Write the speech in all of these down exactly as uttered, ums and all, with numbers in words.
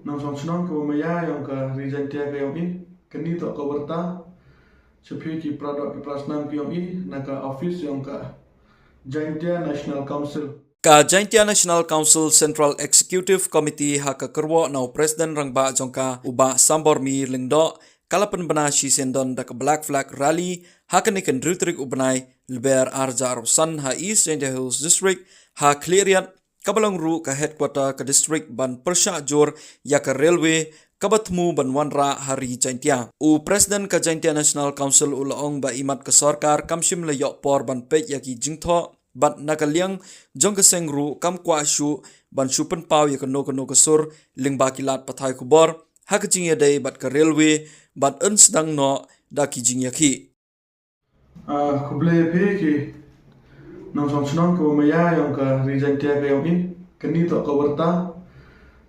Nongshong shnong kiba maya yong ka Ri Jaintia ka yong i, kani toh ka warta sha phi ki para doh ki para snam ki yong i na ka office yong ka Jaintia National Council. Ka Jaintia National Council Central Executive Committee ha ka kyrwoh na u President Rangbah jong ka, u Bah Sambormi Lyngdoh, ka la pynbna shisien don da ka Black Flag Rally ha kane ka hynriew tarik u bnai Lber arhajar arphew san ha East Jaintia Hills District ha Khliehriat, kaba long ruh ka headquarter ka district ban pyrshah jur ïa ka railway kaba thmu ban wanrah ha Ri Jaintia. U President ka Jaintia National Council u la ong ba imat ka sorkar kam shym la ïoh por ban peit ïa ki jingthoh bad na ka liang jong ka seng ruh kam kwah shuh ban shu pynpaw ïa kano kano ka sur lyngba ki lad pathai khubor ha ka jingïadei bad ka railway bad yn sdang noh da ki jingïakhih. Ah, khublei phi ki nongshong shnong kiba maya yong ka Ri Jaintia ka yong i, kani toh ka warta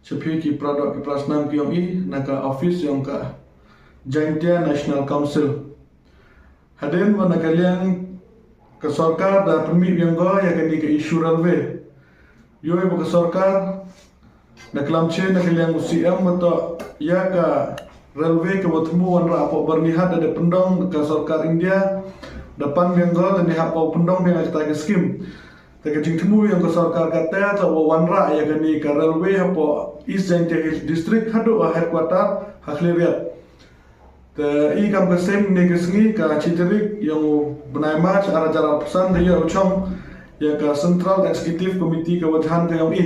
sha phi ki para doh ki para snam ki yong i na ka office yong ka Jaintia National Council. Hadien ba na ka liang ka sorkar da pynmih biang ko ïa kani ka issue railway. Ïoh ba ka sorkar na klam che na ka liang u C M ba toh ïa ka railway kaba thmu wanrah hapoh Byrnihat da dep pyndong ka sorkar India da pan biang ko da ni hapoh pyndong biang ïa kata ka skim. Te ka jingthmu yong ka sorkar kata toh ba wanrah ïa kani ka railway hapoh East Jaintia Hills District haduh ha headquarter ha Khliehriat. Te i kam ka seng ne ka sngi ka chi tarik yong u bnai March arhajar arphew san da ïoh u chong ïa ka Central Executive Committee ka wajan ka yong i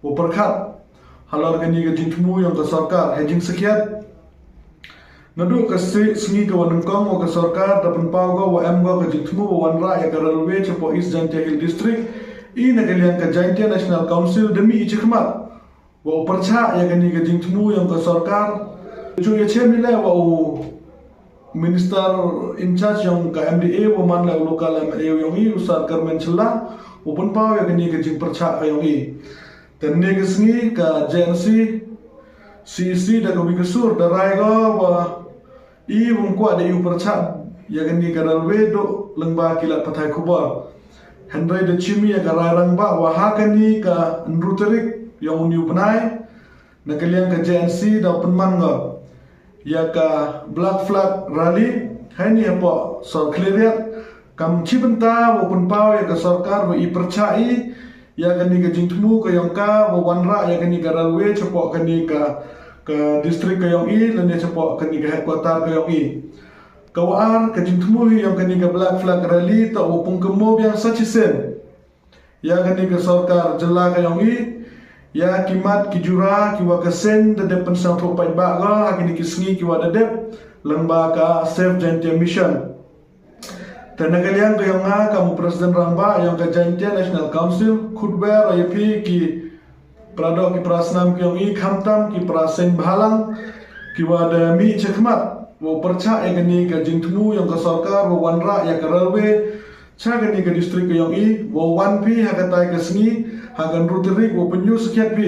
u pyrkhat halor kani ka jingthmu yong ka sorkar ha jingsakhiat. Naduh ka sngi ka wa nyngkong wa ka sorkar da pynpaw ko wa em ko ka jingthmu wa wanrah ïa ka railway chapoh East Jaintia Hill District, i na ka liang ka Jaintia National Council da mih i chakhmat wa u pyrchah ïa kani ka jingthmu yong ka sorkar. Ju ïa chem i leh wa u Minister in charge yong ka M D A wa man leh u local M L A yong i u Sir Kyrmen Shylla u pynpaw ïa kani ka jingpyrchah ka yong i. Te ne ka sngi ka J N C C E C da ka wi ka sur da rai ko wa i wym kwah da i u pyrchah ïa kani ka railway duh lyngba ki lad pathai khubor. Hynrei da chim ïa ka rai rangbah wa ha kani ka hynriew tarik yong uni u bnai na ka liang ka J N C da pynman ko ïa ka Black Flag Rally haini hapoh sor Khliehriat kam chi bynta wa pynpaw ïa ka sorkar wa i pyrchah i ïa kani ka jingthmu ka yong ka wa wanrah ïa kani ka railway chapoh kani ka ka district ka yong i lane chapoh kani ka headquarter ka yong i. Ka wa ar ka jingthmu hi yong kani ka Black Flag Rally toh wa pung kynmaw biang sa chisien ïa kani ka sorkar jylla ka yong i ïa ki mat ki jura ki wa ka seng da dep pynsngewthuh paidbah ko ha kini ki sngi ki wa da dep lyngba ka Save Jaintia Mission. Te na ka liang ka yong nga kam u President rangbah yong ka Jaintia National Council khutwer ïa phi ki para doh ki para snam ki yong i khamtam ki para seng bhalang ki wa da mih chakhmat wa pyrchah ïa kani ka jingthmu yong ka sorkar wa wanrah ïa ka railway cha kani ka district ka yong i wa wan phi ha katai ka sngi ha ka hynriew tarik wa pynïoh sakhiat phi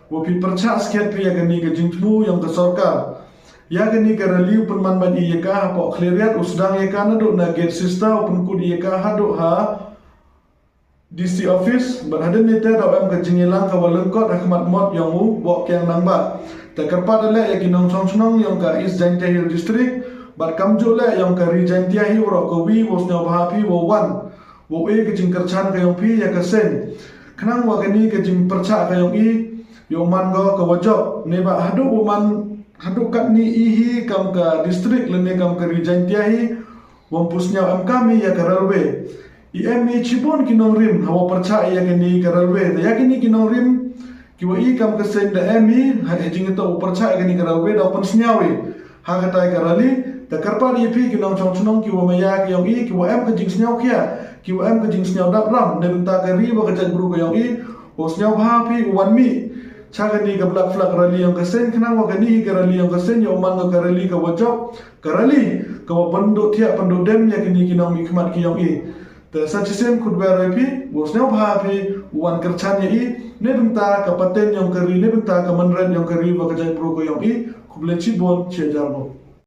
wa phi pyrchah sakhiat phi ïa kani ka jingthmu yong ka sorkar. Ïa kani ka rally u pynman ban i ïa ka hapoh Khliehriat u sdang ïa ka naduh na gate sister u pynkut ïa ka haduh ha D C office bad hadien nite da em ka jingïalang ka wa lyngkot ha khmat mot yong u Woh Kiang Nangbah. Te kyrpad leh ïa ki nongshong shnong yong ka East Jaintia Hill District bad kamjooh leh yong ka Ri Jaintia hi waroh ka wi wa sngewbha phi wa wan wa e ka jingkyrchan ka yong phi ïa ka seng khnang wa kani ka jingpyrchah ka yong i ïoh man ko ka wa jop ne ba haduh wa man haduh katni i hi kam ka district lane kam ka Ri Jaintia hi wam pu sniaw em kam i ïa ka railway. I em i chibun ki nongrim ha wa pyrchah ïa kani ka railway da ïa kini ki nongrim ki wa i kam ka seng da em i ha jing ito wa pyrchah ïa kani ka railway da wa pynsniaw i ha katai ka rally. Da kyrpad ïa phi ki nongshong shnong ki wa maya ka yong i ki wa em ka jingsniaw khia ki wa em ka jingsniaw dap ram ne bynta ka ri wa ka jaitbru ka yong i wa sniaw bha phi wan mih cha kani ka Black Flag Rally yong ka seng khnang wa kani ka rally yong ka seng ïoh man ka rally ka wa jop ka rally ka wa pynduh thiah pynduh dem ïa kini ki nongmihkhmat ki yong i. Te sa chisien khutwer ïa phi wa sniaw bha phi wan kyrchan ïa i ne bynta ka pateng yong ka ri ne bynta ka mynret yong ka ri wa ka jaitbru ka yong i. Khublei chibun chi hajar bun.